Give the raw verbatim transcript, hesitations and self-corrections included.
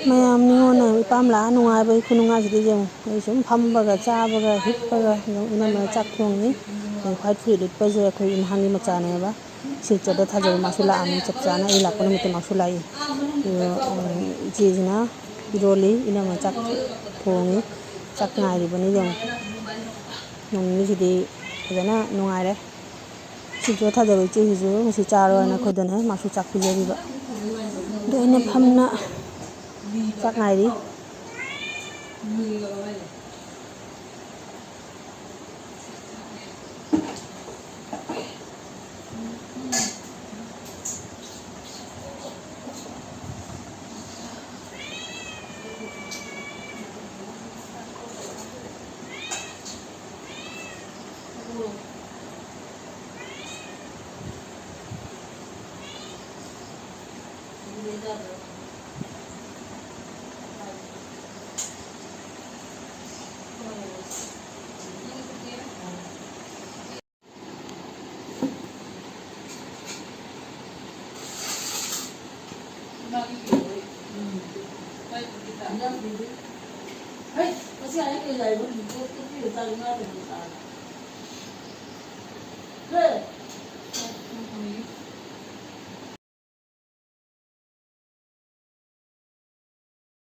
ꯃꯌꯥꯝ ꯅꯤꯉꯣꯜꯅ ꯏꯄꯥꯝ ꯂꯥꯛꯑ ꯅꯨꯡꯉꯥꯏꯕꯒꯤ ꯈꯨꯅꯨꯡꯉꯥꯏꯁꯤꯗꯤ ꯌꯦꯡꯉꯨ꯫ ꯑꯩ ꯁꯨꯝ ꯐꯝꯕꯒ ꯆꯥꯕꯒ ꯍꯤꯞꯄꯒ ꯑꯗꯨꯝ ꯏꯅꯝꯃꯅ ꯆꯥꯛ ꯊꯣꯡꯉꯤ꯫ ꯑꯗꯩ white ꯐꯨꯔꯤꯠ ꯂꯤꯠꯄꯁꯦ ꯑꯩꯈꯣꯏ ꯏꯝꯐꯥꯜꯒꯤ ꯃꯆꯥꯅꯦꯕ꯫ ꯁꯤꯜꯆꯔꯗ ꯊꯥꯖꯕ ꯃꯥꯁꯨ ꯂꯥꯛꯑꯝꯃꯤ꯫ ꯆꯞ ꯆꯥꯅ ꯑꯩ ꯂꯥꯛꯄ ꯅꯨꯃꯤꯠꯇ ꯃꯥꯁꯨ ꯂꯥꯛꯏ꯫ ꯑꯗꯨꯒ, ꯎꯝ, ꯏꯆꯦꯁꯤꯅ ꯏꯔꯣꯜꯂꯤ, ꯏꯅꯝꯃ ꯆꯥꯛ ꯊꯣꯡꯉꯤ꯫ ꯆꯥꯛ ꯉꯥꯏꯔꯤꯕꯅꯤ ꯌꯦꯡꯉꯨ꯫ ꯅꯣꯡ ꯅꯤꯅꯤꯁꯤꯗꯤ ꯐꯖꯅ ꯅꯨꯡꯉꯥꯏꯔꯦ꯫ ꯁꯤꯡꯖꯨ ꯊꯥꯖꯕ ꯏꯆꯦꯁꯤꯁꯨ ꯉꯁꯤ ꯆꯥꯔꯣꯏꯅ ꯑꯩꯈꯣꯏꯗꯅꯦ ꯃꯥꯁꯨ ꯆꯥꯛ ꯄꯤꯖꯔꯤꯕ꯫ ꯑꯗꯣ ꯑꯩꯅ ꯐꯝꯅ ꯆꯥꯛ ꯉꯥꯏꯔꯤ꯫